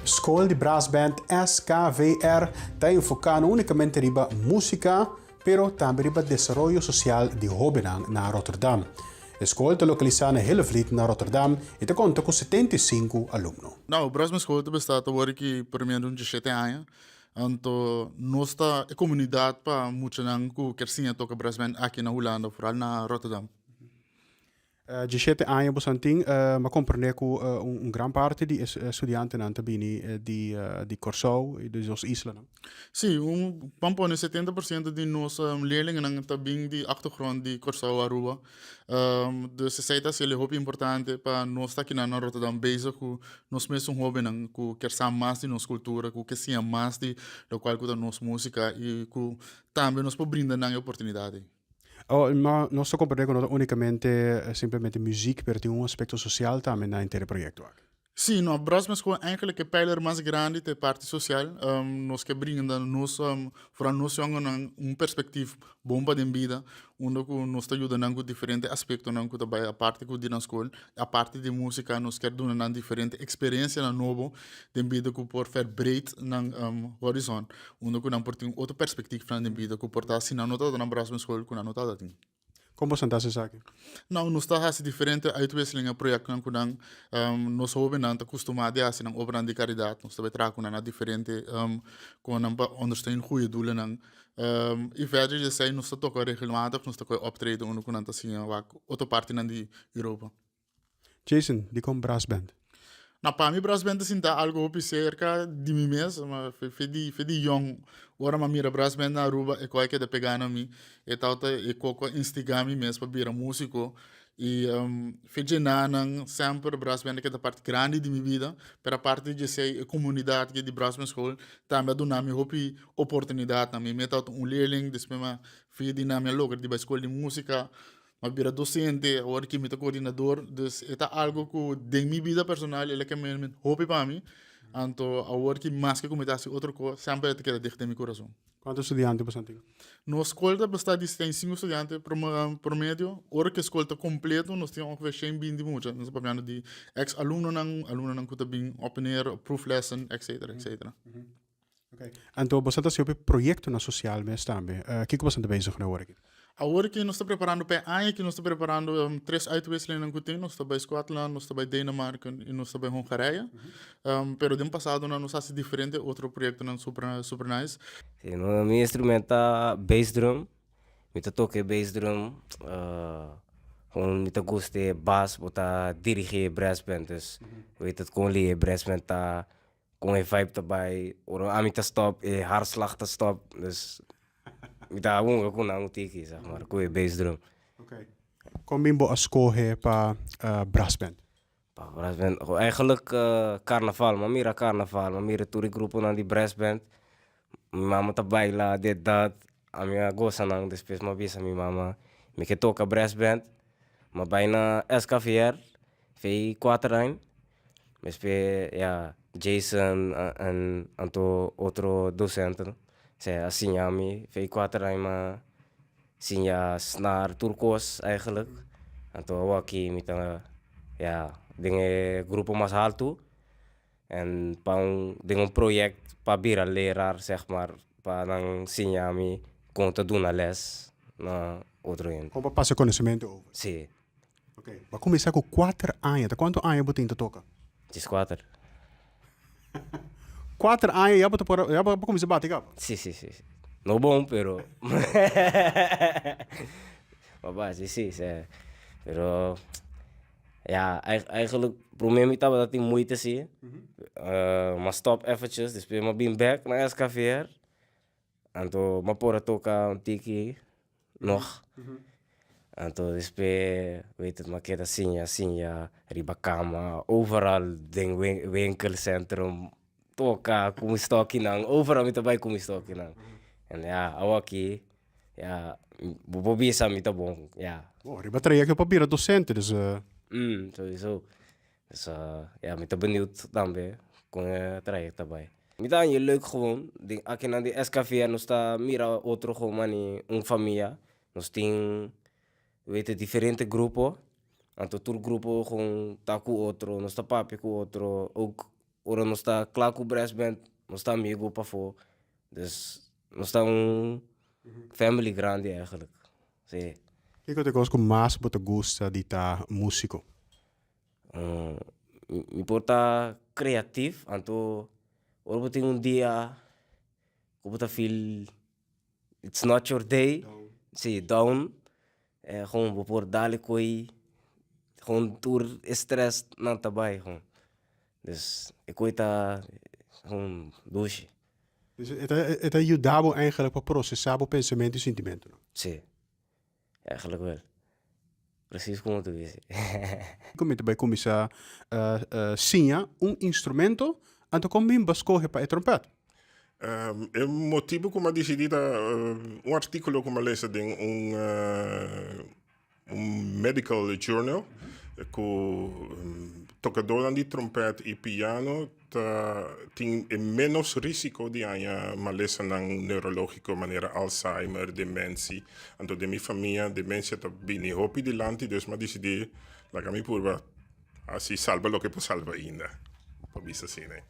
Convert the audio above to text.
Skol di Brassband SKVR ta enfoká no únikamente riba músika, pero tambe riba desaroyo sosial di hóbennan na Rotterdam. E skol ta lokalisá na Hillevliet na Rotterdam i ta konta ku 75 alumno. Nou, Brassband School ta besta ta wòrdu ki por menos un 17 aña. Anto nos ta e komunidat pa muchanan ku kier siña toka brassband aki na Hulanda, foral na Rotterdam. 17 aña boso tin, m'a komprendé ku un gran parti di e studiantenan ta bini di di Kòrsou i di nos islanan. Sí, un ban pone 70% di nos leerlingennan ta bin di achtergrond di Kòrsou, Aruba. Dus esei ta hasiel hopi importante pa nos ta akinan na Rotterdam bezig ku nos mesun hóbennan ku kier sa mas di nos kultura, ku ke siña mas di lokual ku ta nos músika i ku tambe nos por brinda nan e oportunidat ei. Oh, ma nos ta comprende cu no ta unicamente simplemente muziek, pero tin un aspecto social tambe na henter e proyecto aki. Sí, no, Brassband School eigenlijk e pijler mas grandi ta e parti social. Nos ke brinda nos, vooral nos jongenan un perspectief bon pa den bida, unda cu nos ta yuda nan cu diferente aspectonan cu ta bay aparte cu di nan school. Aparte di musica nos kier duna nan diferente experiencianan nobo den bida cu por verbreed nan horizon. Unda ku nan por tin otro perspektifnan den bida ku por ta si nan no tabata na Brassband School ku nan no tabata tin. Kon boso ta hasi esaki? Nou, nos ta hasi diferente uitwisselingen, proyektonan ku nan. Nos hobennan ta kustumá di hasi nan obranan di karidat. Nos ta bai traha ku nan na diferente kon nan pa ondersteun goeie doelennan. I verder di esei nos ta toka regelmatig, nos ta kohe optreden unda ku nan ta siña wak otro partinan di Europa. Jason, dikon brassband? Na pa mi brassband ta sinta algo hopi serka di mi mes, ma fe di fe di yong ora mi a mira brassband na Aruba e koi keda pega na mi, e tabata e koko a instiga mi mes pa bira musiko i fe djenanan semper brassband a keda parti grandi di mi bida, pero aparte di esei e komunidat di brassband school tambe a duna mi hopi oportunidatnan, mi tabata un leerling despues mi a via di nan mi a logra di bai skol di musika. Mi a bira docente, awor ki mi ta coordinador, dus e ta algo cu den mi bida personal el a kende men hopi pa mi, anto awor ki maske cu mi ta haci otro cos, semper e ta keda dicht den mi curason. Cuanto studiante boso tin? Nos scol ta basta di 75 studiante promedio, ora cu e scol ta completo nos tin ongeveer 120 mucha, nos ta papiando di ex alumnonan, alumnonan cu ta bin op en neer, proeflessen, etcetera, etcetera. Ok. Anto boso ta hasi hopi proyectonan social mes tambe. Kiko boso ta bezig ku awor aki? Awor aki nos ta preparando pa e aña aki nos ta preparando tres uitwisselingnan ku tin. Nos ta bai Scotland, nos ta bai Denemarken i nos ta bai Hongarije. Pero den pasadonan nos a hasi diferente otro proyectonan super super nice. Si, no, mi instrument ta bass drum. Mi ta toka e bass drum, gewoon mi ta gusta e bass, bo ta dirigi e brass band, dus weet het kon li e brass band ta Kon e vibe ta bai, ora ami ta stop, e hartslag ta stop, dus mi ta hunga ku nan un tiki, zeg maar, ku e bassdrum. Oké. Kon bin bo a skohe pa brassband? Pa brassband, eigenlijk karnaval, mi a mira karnaval, mi a mira tur e gruponan di brassband, mi mama ta baila, dit dat, ami a gosa nan, despues mi a bisa mi mama, mi ke toka brassband, mi a bai na SKVR, fei kuater aña. Despues ya Jason en anto otro docente se a siña mi fei kuater aña mi a siña snaar tur kos eigenlijk anto awor aki mi ta ya den e grupo mas haltu en pa un den un project pa bira leraar zeg maar pa nan siña mi kon ta duna les na otro hende. Kon pa pasa e konosementu over. Si. Ok, bo a kuminsá ku 4 aña. Ta kuantu aña bo tin ta toka? 14. 4 aña ya bo ta por ya bo a kuminsá bati kaba? Si, si, si. No bon, pero ma bati si, si. Pero ya, eigenlijk promé mi tabata tin moeite si. M'a stop eventjes, despues m'a bin bek na SKVR. Anto m'a por a toka un tiki nog. Anto despues weet het m'a keda siña siña riba kama, overal den winkelcentrum toka ku mi stokinan, overal mi ta bai ku mi stokinan. En ya, awaki ya bo por bisa mi ta bon, ya. Bo riba trayecto pa bira docente, dus. Sowieso. Dus ya, mi ta benieuwd tambe kon e trayecto ta bai. Mi ta haña leuk gewoon, den akinan di SKVR nos ta mira otro gewoon mani un famia, nos tin weet diferente grupo, anto tur grupo gewoon ta ku otro, nos ta papia ku otro, ook. Ora nos ta kla ku brass band, nos ta amigo pafó. Dus nos ta un family grandi eigenlijk. Sí. Kiko ta e kos ku mas bo ta gusta di ta músiko? Mi por ta kreatif, anto ora bo tin un dia ku bo ta feel it's not your day, sí, down, gewoon bo por dal e koe, gewoon tur e stress nan ta bai gewoon. Dus e koe ta gewoon dushi. Dus e ta e ta yuda bo eigenlijk pa prosesá bo pensamentu i sintimentunan. Sí, eigenlijk wel. Precies como tu dice. Ku mi ta bai kuminsá siña un instrumento, anto kon bin bo a skohe pa e trompèt? E motibu ku mi a disidí ta un artíkulo ku mi a lesa den un un medical journal ku tokadónan di trompèt i piano ta tin e ménos rísiko di haña malesanan neurológiko manera Alzheimer, demensi. Anto den mi famia demensia ta bini hopi dilanti dus mi a disidí laga mi purba hasi salba loke por salba ainda, por bisa asina.